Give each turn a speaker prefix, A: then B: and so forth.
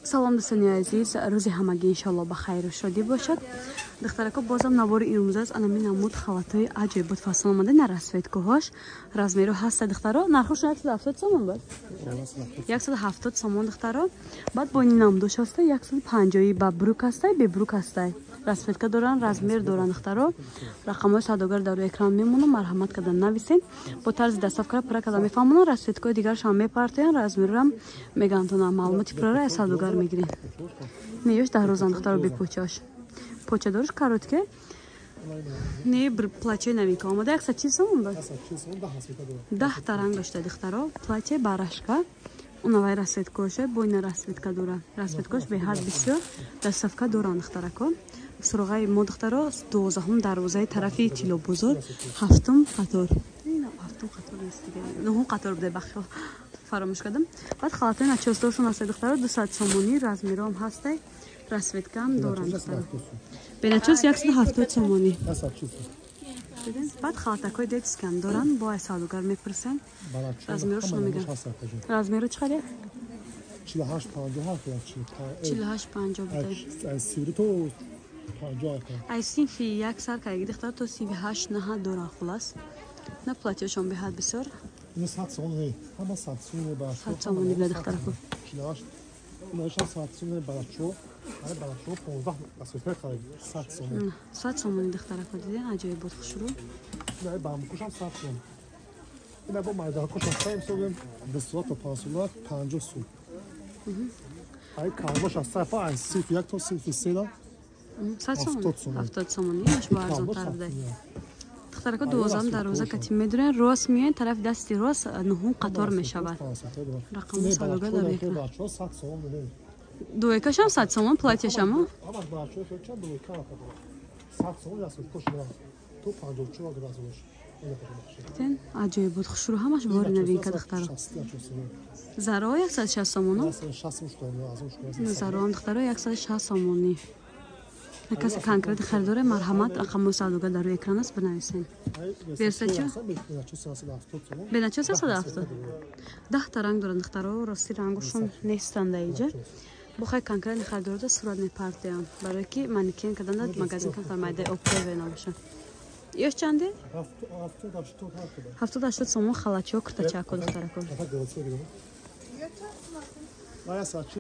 A: Салом, дӯстони азиз, рӯзи ҳамагӣ иншоалло ба хайру шодӣ бошад. Духтарако, бозам навори имрӯз аст. Анами намуд халатҳои аҷоибот фасон омада на расцветкаҳош, размеру ҳаста, духтаро. Нархош 170 сомон буд, 170 сомон, духтаро. Баъд бо ини намудош ҳаста, 150, ба брюк ҳастай, бе брюк ҳастай, расцветка доранд, размер доранд, духтаро. Рақамҳои савдогар дар рӯи экран мемонам, марҳамат карда нависен. Бо тарзи доставкара пурра карда мефаҳмонам, расцветкаҳои дигарашам мепартоянд, размерам мегӯянд. Маълумоти пуррара аз савдогар мегирем. Неёш 10 рӯзан, духтаро, бепочааш, почадорш короткий не. Платье новинка омада, 140 сомон ба 10 та ранг дошта, духтаро. Платье барашка, унавай расцветкоша, бо ина расцветка дора, расцветкош беҳад бисёр. Доставка доранд, духтарако. Суроғаи мо, духтаро, 12-ум дарвозаи тарафи Тиллобозор, ҳафтум қатор, ҳафтум қатор, нуҳум қатор буде, бахшо, фаромӯш кардам. Баъд халатои начосдоршон ҳастай, духтаро, 200 сомонӣ, размером ҳастай, расцветкаам доранд, духтаро. Бе начёс 170 сомонӣ. Баъд халатакҳои детскиам доранд, бо ай савдогар мепурсем, размерошонро мегӯям. Размеру чӣ қадар? 48, 50 буде. Ай синфи як сар кардаги, духтаро, то синфи ҳашт, наҳа доранд. Хулас, на платьешон беҳад бисёр. 100 сомонӣ буда, духтарако. 100 сомонӣ, духтарако, диден, аҷоиб буд, хушрӯ.
B: Ина бо майдакошам саем согем, 20 сола то 5 сола 50 сум. Ай калбош аз сайфа ай синфи як то синфи сена.
A: 100 сомонӣ, 70 сомонӣ, маш бо арзонтар буда, духтарако. 12-ум дарвоза кати медурен, рост меоен, тарафи дасти рост, нуҳум қатор мешавад. Рақамҳои савдогар дар экран. Дуэкашам 100 сомон, платьяшамо.
B: Ҳамаш бачаҳо чанд дуэка 100 сомон расцветкош то 54 размерш.
A: Диден, аҷоиб буд, хушрӯ, ҳамаш бори новинка, духтаро. Заро 160 сомону, зароам, духтаро, 160 сомонӣ. Касе конкретно харидоре, марҳамат, рақамҳои савдогар дар рӯи экран аст, бинависен. Версачо бе начёс 170, 10 та ранг доранд, духтаро. Рости, рангошон нестанд даиҷа. Бохай, конкретно харидорода сурат мепартоям, барое ки манекен карданда магазин камтар майдаи оптове набошад. Ёш чанде? 70, 80 сомон халатчиҳо, куртачако, духтарако.